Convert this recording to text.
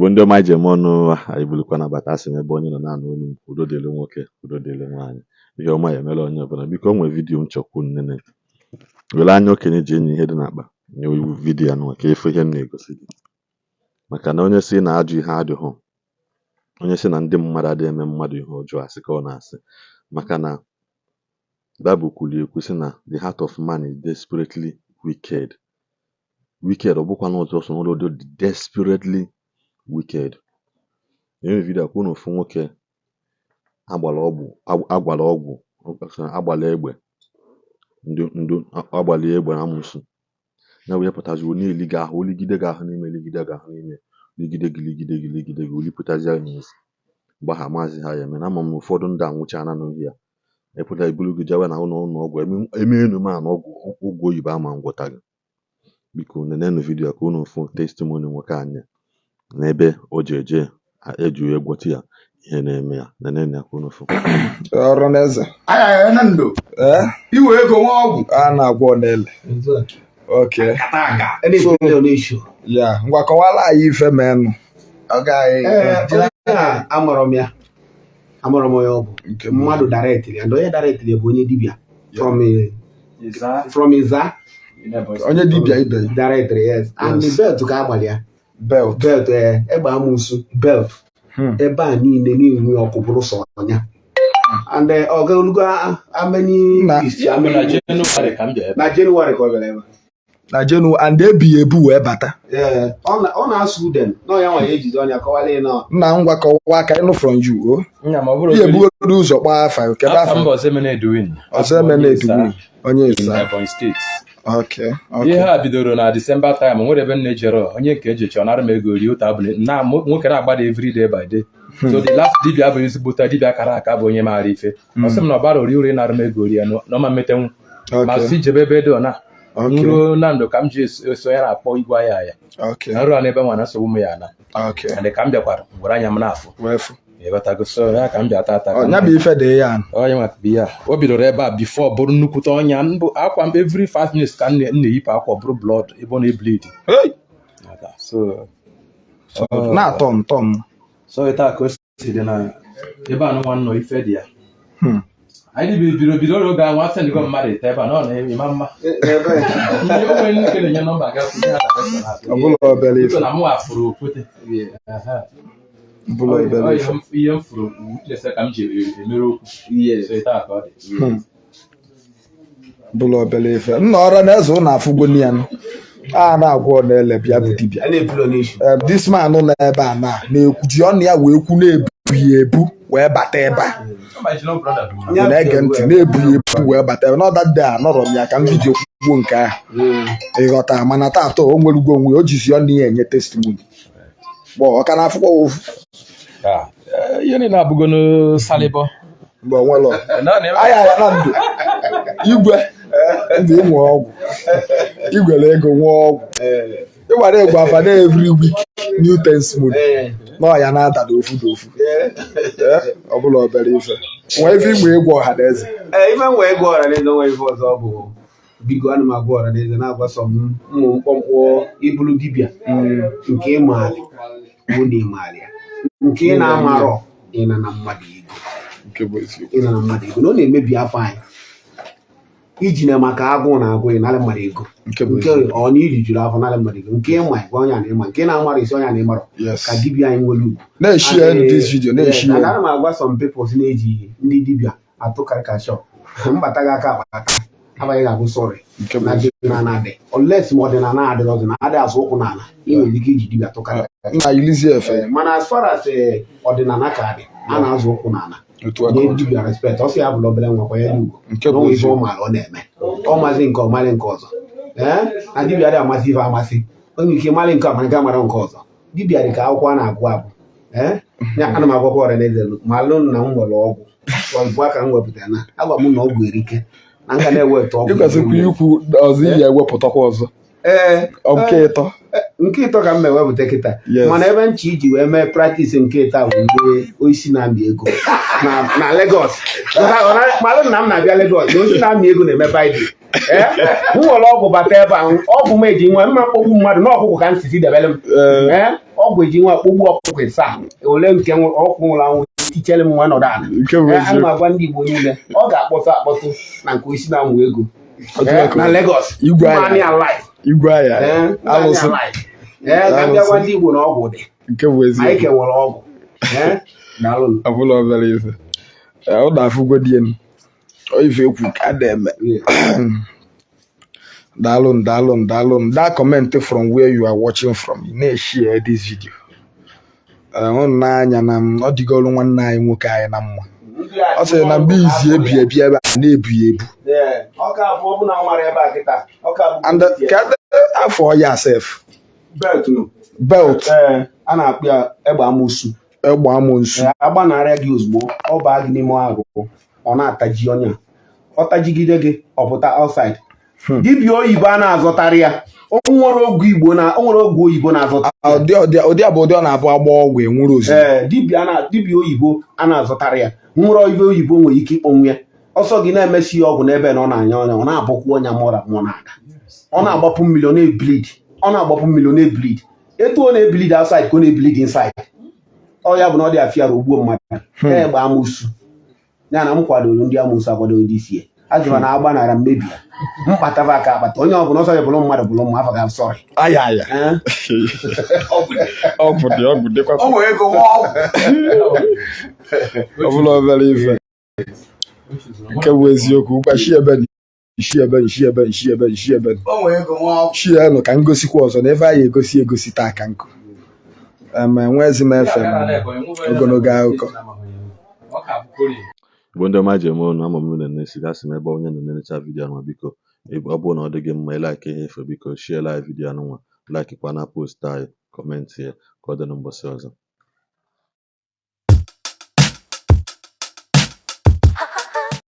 Igbo ndị ọma ji eme ọnụ, anyị bulukwa nabata. Asị m, ebe onye nọ na-anụ olu m, udo dịrị nwoke, udo dịrị nwaanyị, ihe ọma ya emere onye ọbụla. Biko, o nwere video m chọkwu nnene were anya okenye ji enyi ihe dị n'akpa nye video ya nụnwa ka efu ihe m na-egosi gị, maka na onye si na ajọ ihe adịghị, onye si na ndị mmadụ adịghị eme mmadụ ihe ọjọọ, asị ka ọ na-asị, maka na Bible kwuru ekwu sị na the heart of man is desperately wicked. Wicked, ọ bụkwa n'ụzọ ọsọ n'ụlọ dị desperately wicked. Enwe video ka unu ofu nwoke agbara ọgwụ, agbara ọgwụ, agbara egbe, ndụ ndụ, agbara egbe na amụsụ ya wee pụtazi, ọ na-eli gị ahụ, oligide gị ahụ n'ime, ligide gị ahụ n'ime, ligide gị, ligide gị, ligide gị, olipụtazi ya n'ezi. Mgbe ahụ amaghịzi ha ya eme na ama m na ụfọdụ ndị anwụchaana n'ohi ya epụta eburu gị jewe na ụlọ ụlọ ọgwụ eme enu ma na ọgwụ ọgwụ oyibo ama ngwọta gị. Biko, nenenu video ka unu fụ testimony nwoke anyị n'ebe o ji eje eji wee gwọta ya ihe na-eme ya. Nenenu ya ka unu fụ. Ọrụ n'eze. Aya na ndo. Ee. Iwe ego nwa ọgwụ. A na-agwọ n'ele. Okay. So, ya ngwa, kọwara anyị ife menụ. Ee, onye a amụrụ m ya, amụrụ m onye ọ bụ. Nke bụ Mmadụ directly, and onye directly bụ onye dibịa from Iza. Onye dibịa ibe ya. Directly, yes, and the belt ka agbara ya. Belt. Belt, ee, egbe amụsụ belt. Ebe a niile na-enwe ọkụ bụrụ sọ ọnya, and ọ ga-olugo how many weeks, how na many Jenụwarị ka m bịa ebe. Na Jenụwarị ka ọ bịara ebe a. Na jenu and ebi ebu wee bata. Ee, ọ na-asụ uden na ọnya nwa ya ejide ọnya kọwara ya na Nna, ngwa, kọwaa ka ịnụ from you o. Nya ma ọ bụrụ Ihe ebugodo ụzọ kpọọ afa, kedu afa afa? mba Ọzọemena Edwin. Ọzọemena Edwin, onye Ịza. Ebonyi Steeti. Okay. Ihe a bidoro na Disemba time. Nwere ebe m na-ejere onye nke ejechi, ọ nara m ego rie ụta abụla na nwoke na-agbada every day by day. So the last dibịa bụ ezigbote dibịa kara aka, bụ onye maara ife. Ọ sị m na ọbara ori uri nara m ego rie na ọma mmetenwu ma si jebe ebe dị na nruo na ndụ ka m ji eso ya na-akpọ igwe ahịa ya. Na nruo n'ebe nwa na nsogbu m ya na and ka m bịakwara were anya m na-afụ. Wee fụ. Ịghọtago? So ya ka m bịa tata. Ọ nya bụ ife dị ya. Onye nwa bụ ya, o bidoro ebe a before bụrụ nnukwute ọnya mbụ. Akwa m every 5 minutes ka m na-eyipụ akwa, bụrụ blood ebe ọ na-ebleed. Hey! So Na-atọ m tọ m. So taa ka o si dị na ebe a nwa nọ ife dị ya. Anyị bidoro bidoro oge ahụ asị ndịgo mmadụ ite ebe a na ọ na-eme mma ihe o nwere nke na-enye nọmba gafe ihe ha direction ha. Ọ bụla obere ife. Biko, na mụ fụrụ okwute. Aha. Ọ bụla obere Ọ ife. ihe m fụrụ witness ka m ji emere okwu. So taa ka ọ dị. Bụla obere ife. Nna, ọrụ na eze ụnụ afụgo ya nụ. A na-agwọ na-ele bịa bụ dibịa. A na-epulo n'ishu. This man nọ ebe a na na-ekwu ji ọnụ ya wee kwu na-ebu ya ebu wee bata ebe a. My junior brother bụ Ị na-ege ntị, na-ebu ya ebu wee bata ebe n'ọda dị a nọrọ m ya ka m video kwuo nke ahụ, ịghọta? Mana taata o nwerugo onwe ya, o jizi ọnụ ya enye testimony gbọ, ọ ka na-afụkwa ụfụ. Ah, ihe niile abụgono salịbọ. Mgbe o nwelọ aya ya na ndụ igwe ndụ ịnwe ọgwụ igwere ego nwee ọgwụ ịgbara egwu afa na every week new testimony na ọya na-ada n'ofu n'ofu. Ee, ọ bụla obere ife nwee ife igba egwu ọha na eze. Ee, ife m wee gwa ọra n'eze, nwe ife ọzọ bụ, biko, ana m agwa ọra n'eze na-agwa sọ m ụmụ mkpọmkpọ ibulu dibịa nke ịmaali bụ na ịmaali ya nke ị na-amarọ ịna na mmadụ ego. Nke bụ eziokwu. Ịna na mmadụ ego na ọ na-emebi afọ anyị iji na maka agụụ na agụụ ịnara mmadụ ego. Nke bụ nke eziokwu. ọ na iri juru afọ nara mmadụ ego nke ịma gwa onye a na ịma nke na-amara isi onye a na ịmarọ ka dibịa anyị nwere ugwu. Na-eshare this video, na-eshare. And ana m agwa some people si na-eji ndị dibịa atụ karikashọ mbata gị aka akpata abaghị ga-abụ sorry. Nke bụ Na ọdịnala dị, unless ma ọdịnala adịrọzi na adị azụ ụkwụ n'ala, ị nwere ike iji dibịa atụ karikashọ. Nna, yilizie efe. Mana as far as ọdịnala ka dị, a na-azụ ụkwụ n'ala. Otu aka Nye ọ dị. dibịa respect, ọ sị ya bụla obere nwa kwanyere ugwu. Nke bụ Na onwe ife ọ eziokwu. maara ọ na-eme, ọ mazi nke ọ marị nke ọzọ. Ee, na dibịa adịghị amasị ife amasị, o nwere ike marị nke a, mara nke mara nke ọzọ. Dibịa dị ka akwụkwọ a na-agụ agụ. Ee, ya ana m agwakwa ọra n'eze ma alụ na m nwere ọgwụ ọgwụ aka m wepụtara na agwa m na ọgwụ erike na m ga na-eweta ọgwụ. Ị kwesịrị ikwu ọzọ iyi ewepụtakwa ọzọ. Ee. Ọ nke ịtọ. Nke ịtọ ka m na-ewepụta kịta. Mana ebe nchi iji wee mee practice nke ịtọ bụ mgbe oisi na-amị ego na Lagos. Malụ na m na-abịa Lagos na oisi na-amị ego na-eme Biden. Ee, m nwere ọgwụ bata ebe a, ọgwụ m eji nwe mma mkpọgbu mmadụ na ọkụkụ ka m sisi debere m. Ee, Ọgwụ eji nwa kpogbu ọkụkọ ịsaa ole nke ọkwụ nwụrụ anwụ tichere m nwa nọdụ ala. Nke bụ Ee, ana m eziokwu. agwa ndị Igbo niile, ọ ga-akpọtụ akpọtụ na nke osi na-amụ ego. Otu Ee, aka na Lagos. Igwe anya. Money alive. Igwe aya. Ee, money Alụsị. alive. Ee, ka m bịa gwa ndị Igbo na ọgwụ dị. Nke bụ Anyị eziokwu. kewara ọgwụ. Ee, daalụ. Ọbụla obere ife. Ee, ọ na-afụgo di m. Ọ ife ekwu ka a na-eme. Daalụ, daalụ, daalụ. That comment from where you are watching from. Ị na-eshare this video. Ee, hụ n'anya na m, ọ dịgolu nwanne anyị nwoke anyị na mma. Ọ sịrị na mgbe izi ebi ebi ebe a na-ebu ya ebu. Ee, ọka bụ ọ bụ na nwara ebe a kịta. Ọka bụ And ka afọ ya sef. Belt nụ. Belt. Ee, a na-akpụ ya egbe amosu. Egbe amụnsu. Ee, agbanarịa gị ozugbo, ọ baa gị n'ime arụ, ọ na-ataji ọnya, ọ tajigide gị, ọ pụta outside. Dibịa oyibo a na-azọtarị ya, o nwere ọgwụ Igbo na o nwere ọgwụ oyibo na-azọta. Ụdị a bụ ụdị ọ na-abụ agba ọgwụ enwuru ozugbo. Ee, dibịa oyibo a na-azọtarị ya, nwere ibe oyibo nwere ike ịkpọnwụ ya. Ọsọ gị na-emesi ya ọgwụ n'ebe na ọ na-anya ọnya, ọ na-abụkwu ọnya mụra mụọ na-aga, ọ na-agbapụ mmiri, ọ na-ebleed, ọ na-agbapụ mmiri, ọ na-ebleed. Etu ọ na-ebleed outside ka ọ na-ebleed inside. Ọ ya bụ na ọ dị afịara ogbuo mmadụ. Egbe amụsụ ya na m kwadoro ndị amụsụ akwado ndị isi ya ajụrụ na agbanara mmebi ya mkpataba aka akpata onye ọbụla ọsọ ya bụrụ mmadụ bụrụ mma afọ ga sọrị. Aya aya. Ọgwụ dị, ọgwụ dịkwa. O nwere ego nwa ọgwụ. Ọbụla obere ife. Nke bụ eziokwu, gwa shi ebe shi ebe shi ebe shi ebe shi ebe. O nwere ego nwa ọgwụ. Shi nụ ka m gosikwa ọzọ na ebe anyị egosi egosi taa ka nkụ. Enwezi m efe m ogologo akụkọ. Igbo ndị ọma ji eme ọnụ, ama m na na-esi gasị m ebe onye na-enecha video anụnwa. Biko, ọ bụrụ na ọ dị gị mma, ịlike ihe efe, biko share like video anụnwa, like kwa na post anyị, comment ya. Ka ọ dị na mbọsị ọzọ.